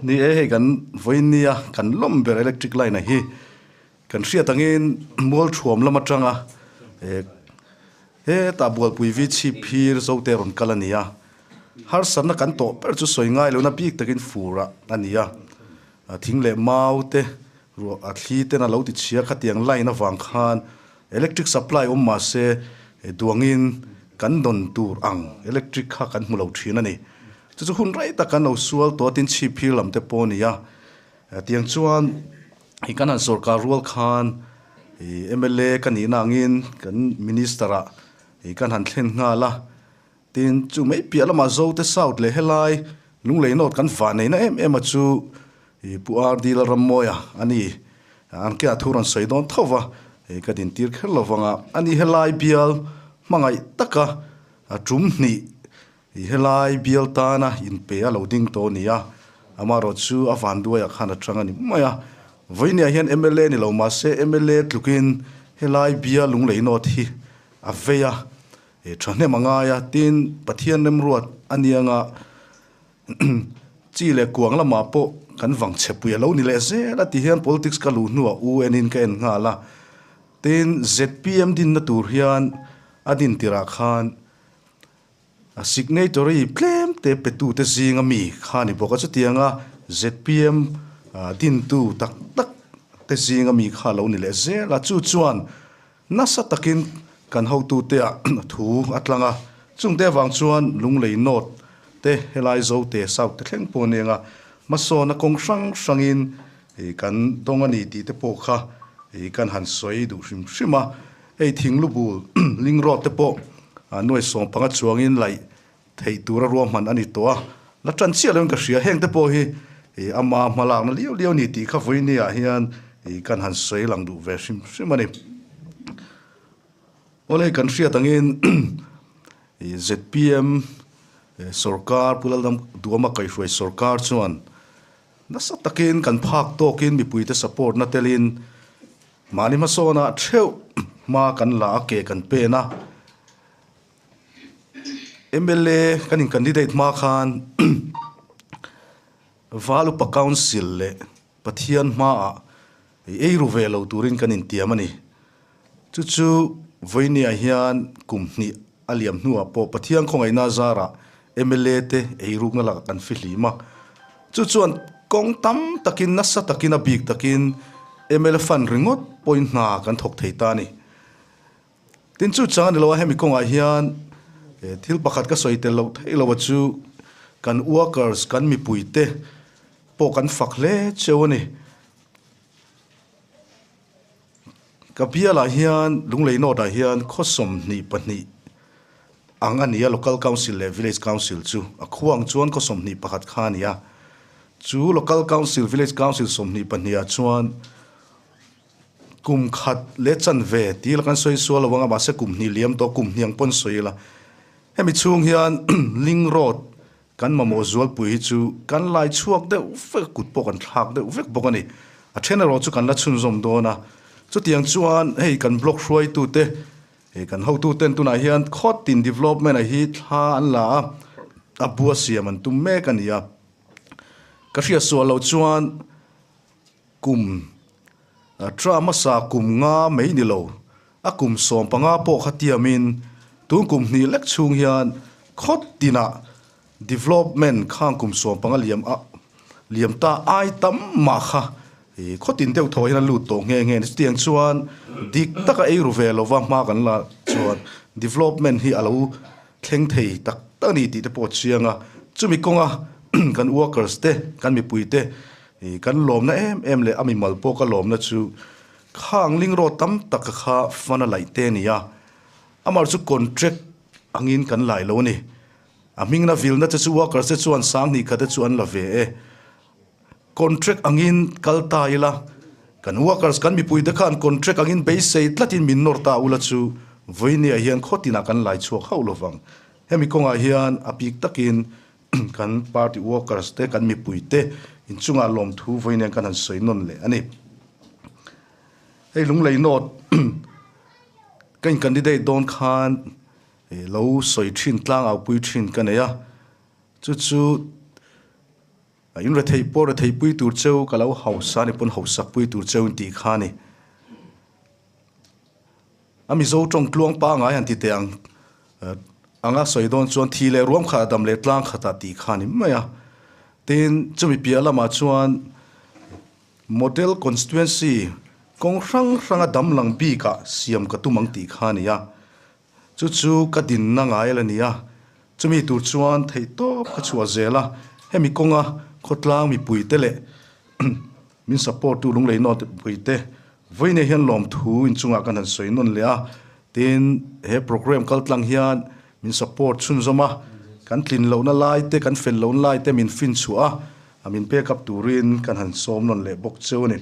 Ni e, hei kan vawiin nia kan lawm ber electric line a hi kan hriat angin mual thuam lam atanga hetah bualpui vi chhip phir zo te rawn kal a ni a, harsatna kan tawh ber chu sawi ngai lohna bik takin fur ah a ni a, thing leh mau te ruah a thli ten a lo ti chhia khatiang line avang khan electric supply awm mahse duangin kan dawn tur ang electric kha kan hmu lo thin a ni. Chu chu hun rei tak kan lo sual tawh a tin chhip phir lam te pawh a ni a, tiang chuan i kan han sorkar rual khan i mla ka nihna angin kan minister ah i kan han thlen nghal a, tin chu mai piah lamah Zote South leh helai Lunglei North kan vah neihna em em a chu i Pu RD Lalrammawia a ni, an ke ah thu rawn sawi dawn tho va, i ka dintir kher lo vang a, ani helai bial hmangaih taka a tum hnih I helai bial tana inpe a lo ding tawh a ni a, amaherawh chu a vanduaiah khan a chang a ni mai a. Vawinia hian mla ni lo mahse mla tlukin helai bial lunglei nawt hi a vei a, thahnem a ngai a, tin Pathian remruat a nianga chi leh kuang lamah pawh kan vang chhepui a lo ni leh zel a ti hian politics ka luh hnuah u enin ka en nghal a. Tin zpm dinna tur hian a din tirah khan A signatory tlem te petute zinga mi kha ni bawk a, chutianga zpm dintu tak tak te zinga mi kha lo ni leh zel a, chu chuan nasa takin kan hotute ah thu a tlang a, chungte avang chuan Lunglei North te helai Zote South te thleng pawh aniang a, hmasawna kawng hrang hrangin kan dawng a ni tih te pawh kha kan han sawi duh hrim hrim a. Hei thinglubul ling road te pawh nuai 15 chuangin laih theih tura ruahman a ni tawh a, la tan chiah loin ka hria. Heng te pawh hi ama hmalakna liau liau a ni tih kha vawinia hian kan han sawi lang duh ve hrim hrim a ni. Awle kan hriat angin zpm sorkar Pu Laldam Duama kaihhruai sorkar chuan nasa takin kan phak tawkin mipuite support na telin Mahni hmasawnah theuh hma kan la a, ke kan pen a. Mla kan in candidate hma khan Valupa Council leh Pathian hmaah ei ru ve lo turin kan intiam a ni. Chu chu vawinia hian kum hnih a liam hnuah pawh Pathian khawngaihna zarah mla te eirukna lakah kan fihlim a. Chu chuan kawng tam takin nasa takin a bik takin mla fund ringawt pawhin hna kan thawk thei ta a ni. Tin chu chang a ni lo a, hemi kawngah hian thil pakhat ka sawi tel loh theih lo a chu kan workers kan mipuite pawh kan fak hle cheu a ni. Ka bialah hian Lunglei North ah hian khaw 22 ang a ni a, Local Council leh Village Council chu a khuang chuan khaw 21 kha a ni a. Chu Local Council, Village Council 22 ah chuan kum khat leh chanve tih la kan sawi sual lo ang a, mahse kum hnih liam tawh kum hniang pawn sawi ila. Hemi chhung hian Link Road Kan mamawh zualpui hi chu kan lai chhuak deuh vek a, kut pawh kan thlak deuh vek bawk a ni. A then erawh chu kan la chhunzawm dawn a. Chutiang chuan hei kan block hruaitute, hei kan hotuten tunah hian khawtin development a hi thla an la a, a bua siam an tum mek a ni a. Ka hriat suah loh chuan kum tra hmasa kum nga mai ni lo, A kum 15 pawh kha tiamin tun kum hnih lek chhung hian khawt tinah development khang kum 15 liam a liam ta ai tam mah kha i khaw tin deuh thaw hian a lut tawh nghe nghe a ni. Chutiang chuan dik taka ei ru ve lova hma kan la chuan development hi a lo thleng thei tak tak a ni tih te pawh a chiang a. Chumi kawnga kan workers te kan mipui te i kan lawmna em em leh a mimal pawh ka lawmna chu Khang ling rawt tam tak ka kha fund a laih te a ni a, amah chu contract angin kan lai lo a ni. A hmingna vilna te chu workers te chuan 2000 te chu an la ve e. Contract angin kal ta ila, kan workers kan mipui te khan contract angin beisei tlatin min nawr ta ula chu vawinia hian khaw tinah kan lai chhuak hauh lovang. Hemi kawngah hian a bik takin kan party workers te, kan mipui te inchungah lawmthu vawiin kan han sawi nawn leh a ni. Hei Lunglei North ka in candidate dawn khan lo sawi thin tlang au pui thin ka nei a, chu chu. In rethei pawh rethei pui tur cheu ka lo hausa ni pawn hausak pui tur cheu in tih kha a ni. A Mizo tawng tluang pangai han ti teh ang anga sawi dawn chuan thi leh ruam khat a dam leh tlang khat ah tih kha a ni mai a. Tin, chumi piah lamah chuan Model Constituency kawng hrang hranga dam lang bikah siam ka tum ang tih kha a ni a. Chu chu ka dinna ngai la ni a, chumi tur chuan theihtawp ka chhuah zel a, hemi kawnga khawtlang mipuite leh min support tu lunglei nawt puite vawiinah hian lawmthu inchungah kan han sawi nawn leh a, tin he program kaltlang hian min support chhunzawm a, kan tlin lohna lai te kan fel lohna lai te min finchhuah a, min pek up turin kan han sawm nawn leh bawk cheu a ni.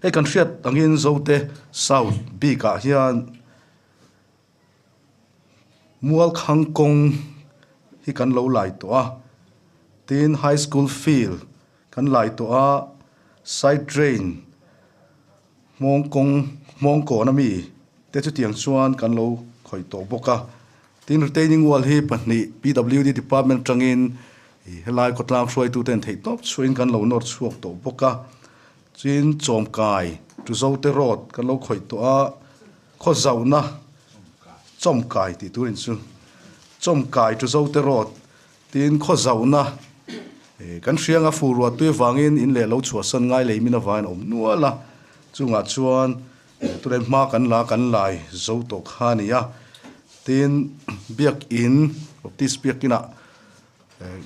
Hei kan hriat angin Zote South bikah hian Mualkhang kawng hi kan lo lai tawh a, tin High School field kan lai tawh a, side drain hmawng kawng hmawng kawn ami te chutiang chuan kan lo khawih tawh bawk a. Tin retaining wall hi pahnih PWD department atangin helai khawtlang hruaituten theihtawp chhuahin kan lo nawr chhuak tawh bawk a. Chin Chawmkai to Zote Road kan lo khawih tawh a, khaw zauhna Chawmkai tih tur in chu Chawmkai to Zote Road tin khaw zauhna kan hrianga fur ruah tui avangin in leh lo chhuahsan ngai lei min avangin a awm nual a, chungah chuan tunah hma kan la kan lai zo tawh kha a ni a, tin Biakin Baptist Biakinah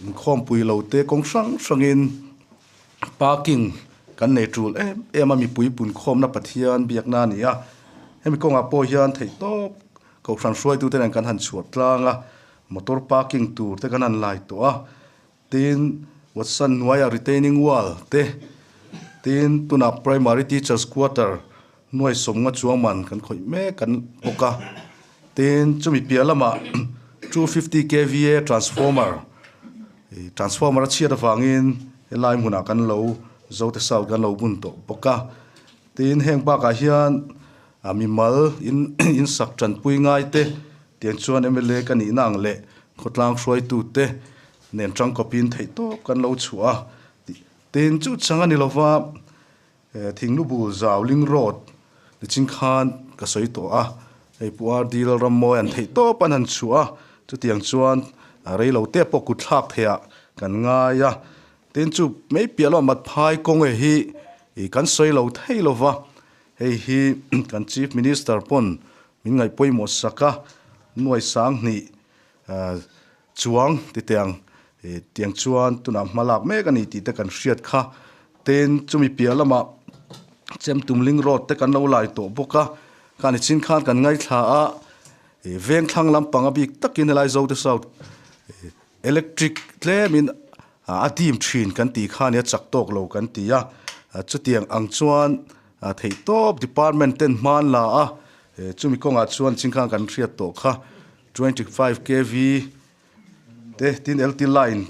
inkhawmpui lo te kawng hrang hrangin Parking kan nei tul em em a, mipui punkhawmna Pathian biakna a ni a, hemi kawngah pawh hian theihtawp Kohhran hruaitute nen kan han chhuah tlang a, motor parking tur te kan han lai tawh a, tin Watson hnuaiah retaining wall te, tin tunah primary teachers quarter nuai sawmnga chuang man kan khawih mek kan bawk a, tin chumi piah lamah 250 kva transformer Transformer a chhiat avangin helai hmunah kan lo Zote South kan lo bun tawh bawk a. Tin, heng bakah hian mimal in insak tanpui ngai te tiang chuan mla ka nihna ang leh khawtlang hruaitute nen tangkawpin theihtawp kan lo chhuah a. Tin, chu chang a ni lova Thinglubul zau ling road nichin khan ka sawi tawh a, hei Pu RD Lalrammawi an theih tawp an han chhuah a, chutiang chuan rei lo te pawh kut thlak theih ah kan ngai a, tin chu mai piah lamah Matphai kawng e hi kan sawi lo thei lo va, hei hi kan Chief Minister pawn min ngaih pawimawh sak a, nuai 2000 Chuang ti tiang tiang chuan tunah hma lak mek a ni tih te kan hriat kha. Tin, chumi piah lamah Chemtum Ling Road te kan lo lai tawh bawk a, kha ni chin khan kan ngaithla a, veng thlang lampang a bik takin helai Zote South electric tlemin a dim thin kan tih kha nia chak tawk lo kan ti a, chutiang ang chuan theihtawp department ten hma an la a, chumi kawngah chuan chin khan kan hriat tawh kha. 25 kv te tin LT line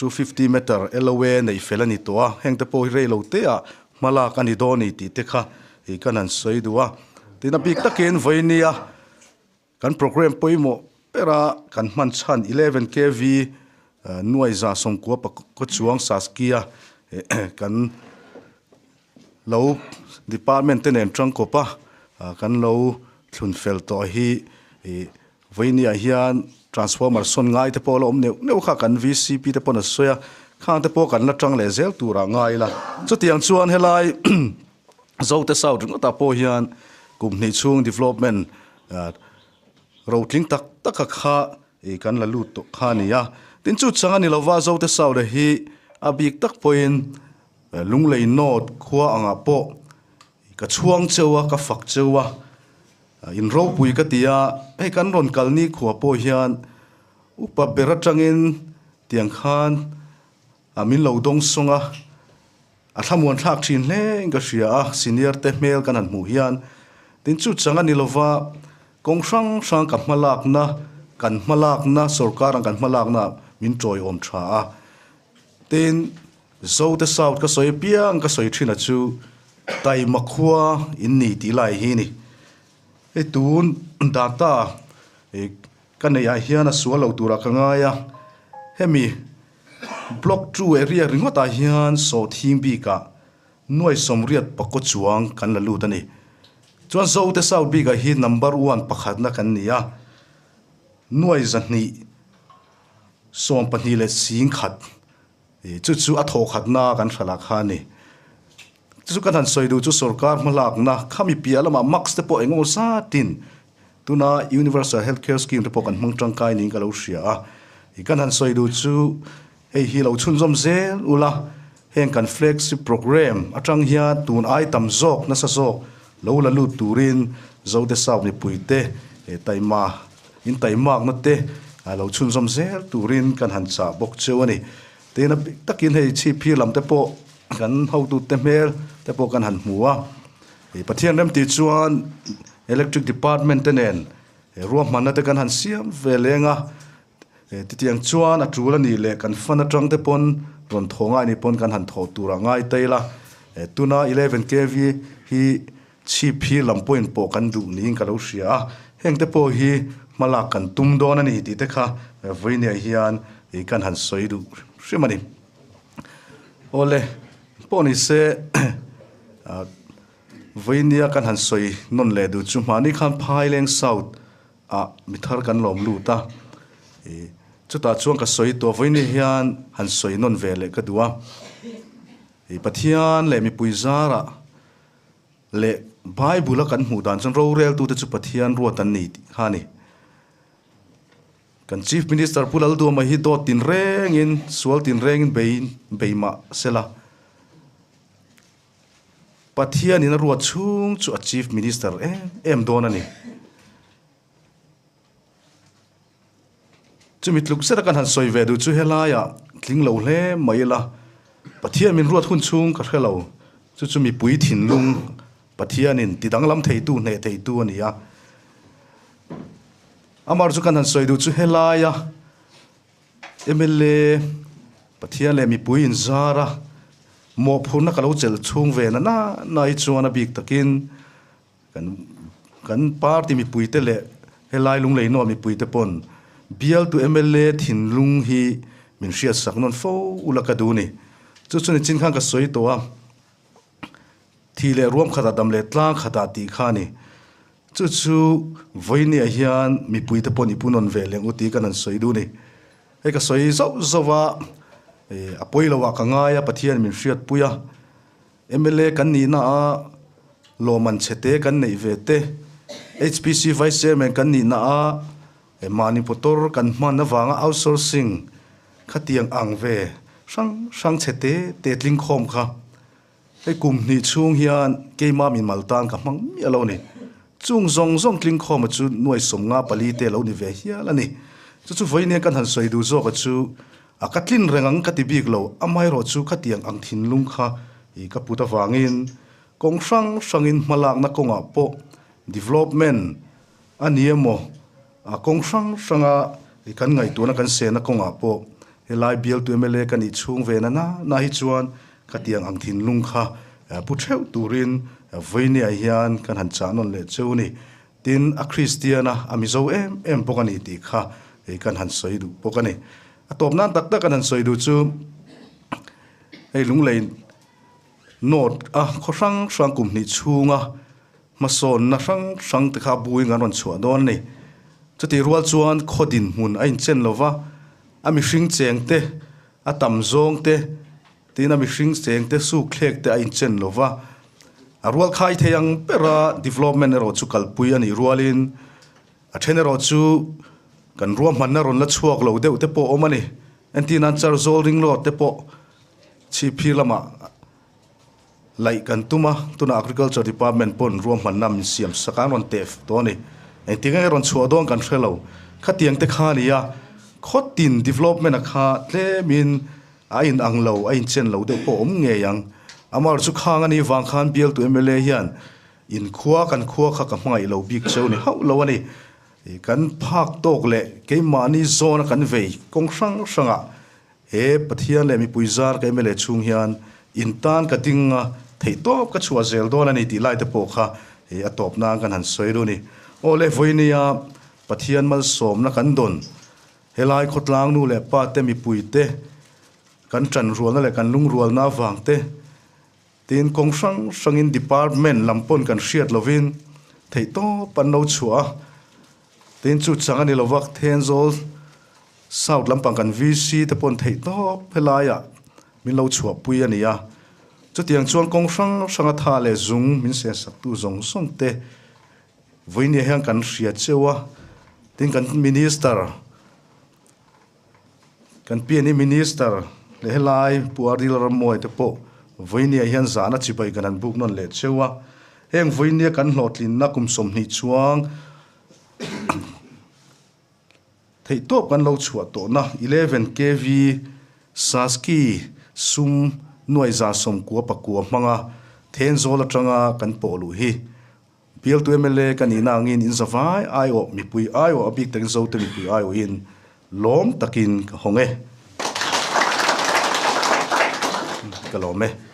250 meter LOA neih fel a ni tawh a, heng te pawh hi rei lo te ah hma lak a ni dawn a ni tih te kha ih kan han sawi duh a. Tin a bik takin vawinia kan programme pawimawh bera kan hman chhan 11 kv nuai za sawmkua pakua chuang Saskia kan lo department te nen tangkawp a kan lo thlun fel tawh hi ih vawinia hian transformer sawn ngai te pawh a la awm neuh neuh kha kan vcp te pawn a sawi a khang te pawh kan la tang leh zel turah ngai ila chutiang chuan helai Zote South ringawtah pawh hian kum hnih chhung development rotling tak tak a kha ih kan la lut tawh kha a ni a tin chu chang a ni lova Zote South a hi a bik tak pawhin Lunglei North khua angah pawh ka chhuang cheu a, ka fak cheu a, in ropui ka ti a, hei kan rawn kal ni khua pawh hian upa ber atangin tiang khan min lo dawng sawng a, a thlamuan thlak thin hle in ka hria a, senior te hmel kan han hmuh hian tin chu chang a ni lova kawng hrang hrang ka hmalakna, kan hmalakna, sorkar ang kan hmalakna min tawiawm tha a. Tin, Zote South ka sawi apiang ka sawi thin a chu Taima khua in ni tih lai hi ni. Hei tun data ka neih ah hian a sual lo turah ka ngai a, hemi Block 2 area ringawtah hian sawhthing bikah nuai sawmriat pakaw chuang kan la lut a ni. Chuan Zote South bikah hi number one pakhatna kan ni a, nuai 200 20 leh 10,000 chu chu a thawhkhatna kan hralah kha a ni. Chu chu kan han sawi duh chu sorkar hmalakna khami piah lamah mask te pawh engemaw zatin tuna Universal Health Care Scheme te pawh kan hmang tangkai niin ka lo hria a. Kan han sawi duh chu hei hi lo chhunzawm zel ula, heng kan flagship programme atang hian tun ai tam zawk nasa zawk lo la lut turin Zote South mipuite taima in taimakna te lo chhunzawm zel turin kan han chah bawk cheu a ni. Tin a bik takin hei chhip hi lam te pawh kan hotute hmel te pawh kan han hmu a. Pathian remtih chuan Electric Department te nen ruahmanna te kan han siam ve leng a. Titiang chuan a tul a nih leh kan fan atang te pawn rawn thaw ngai nih pawn kan han thaw tur a ngai ta ila. Tuna 11 kv hi chhip hi lam point pawh kan duh niin ka lo hria a, heng te pawh hi hmalak kan tum dawn a ni tih te kha vawinia hian kan han sawi duh hrim a ni. Awle, pawh ni se vawinia kan han sawi nawn leh duh chu hmahni khan Phaileng South ah mi thar kan lawm lut a, chutah chuan ka sawi tawh vawinia hian han sawi nawn ve leh ka duh a, Pathian leh mipui zarah Leh Bible-a kan hmuh dan chuan roreltute chu Pathian ruat an ni tih kha a ni. Kan Chief Minister Pu Lalduama hi dawt tinrengin, sual tinrengin bei bei mah sela, Pathianin a ruat chhung chu a Chief Minister em em dawn a ni. Chumi tluk zeta kan han sawi ve duh chu helaiah tling lo hle mai ila, Pathian min ruat hun chhung ka hre lo, chu chu mipui thinlung Pathianin ti danglam theitu hneh theitu a ni a. Amar chu kan han sawi duh chu helaia mla Pathian leh mipui inzara mawhphurhna ka lo chelh chhung ve na na na hi chuan a bik takin, Kan kan party mipuite leh helai Lunglei North mipuite pawn bialtu mla thinlung hi min hriatsak nawn fo ula ka duh ni. Chu chu nichin khan ka sawi tawh a, thi leh ruam khatah dam leh tlang khatah tih kha a ni. Chu chu vawinia hian mipuite pawn i pu nawn ve leng u tih kan han sawi duh ni. Hei ka sawi zauh zauh a, a pawi lo ah ka ngai a, Pathian min hriatpui a. Mla kan nihna a lawmman chhete kan neih ve te, HPC Vice Chairman kan nihna a mahni motor kan hman avanga outsourcing khatiang ang ve hrang hrang chhete te tling khawm kha hei kum hnih chhung hian keimah min mal tan ka hmang miah lo a ni. Chung zawng zawng tling khawma chu nuai 54 te lo ni ve hial a ni. Chu chu vawiin hian kan han sawi duh zawka chu A ka tlin reng ang ka ti bik lo, amaherawh chu khatiang ang thinlung kha i ka put avangin kawng hrang hrangin hmalakna kawngah pawh development a ni emaw a kawng hrang hranga i kan ngaihtuahna kan sehna kawngah pawh helai bialtu mla ka nih chhung ve na na na hi chuan khatiang ang thinlung kha pu theuh turin vawinia hian kan han chah nawn leh cheu a ni. Tin, a Kristian a, a Mizo em em bawk a ni tih kha kan han sawi duh bawk a ni. A tawp nan tak tak kan han sawi duh chu hei Lunglei North a khaw hrang hrang kum hnih chhunga hmasawnna hrang hrang te kha buing an rawn chhuah dawn a ni. Chutih rual chuan khaw dinhmun a inchen lo va, a mihring cheng te, a tam zawng te, Tin, a mihring cheng te suk thlek te a inchen lo va, a rual khai thei ang bera development erawh chu kalpui a nih rualin a then erawh chu kan ruahmanna rawn la chhuak lo deuh te pawh awm a ni. Entir nan Charzawl ring road te pawh chhipphir lamah laih kan tum a, tunah Agriculture Department pawn ruahmanna min siam sak a, an rawn teh tawh a ni. Engtin nge rawn chhuah dawn kan hre lo. Khatiang te kha a ni a, khawtin development a kha tlemin A in ang lo, a inchen lo deuh pawh awm ngei ang. Amar chu khang a nih vang khan bialtu mla hian in khua kan khua kha ka hmangaih lo bik cheu ni hauh lo a ni. Kan phak tawk leh keimahni zawna kan vei kawng hrang hrangah he Pathian leh mipui zar ka mla chhung hian in tan ka ding a, theihtawp ka chhuah zel dawn a ni tih lai te pawh kha a tawp nan kan han sawi duh a ni. Aw le, vawinia Pathian malsawmna kan dawn Helai khawtlang nu leh pa te mipui te Kan ṭanrualna leh kan lungrualna avang te, tin kawng hrang hrangin department lam pawn kan hriat lovin theihtawp an lo chhuah a, tin chu chang a ni lova Thenzawl South lampang kan VC te pawn theihtawp helaiah min lo chhuahpui a ni a. Chutiang chuan kawng hrang hranga tha leh zung min sensaktu zawng zawng te vawinia hian kan hria cheu a, tin kan Minister, Kan PNE Minister leh helai Pu Adil Rammuai te pawh vawinia hian zahna chibai kan han buk nawn leh cheu a. Heng vawinia kan hlawhtlinna kum 20 chuang theihtawp kan lo chhuah tawhna 11 KV Saski sum nuai 199 hmanga Thenzawl atanga kan pawh luh hi Bialtu mla ka nihna angin in zavai aiawh mipui aiawh a bik takin Zote mipui aiawhin lawm takin ka hawng e. Ka lawm e.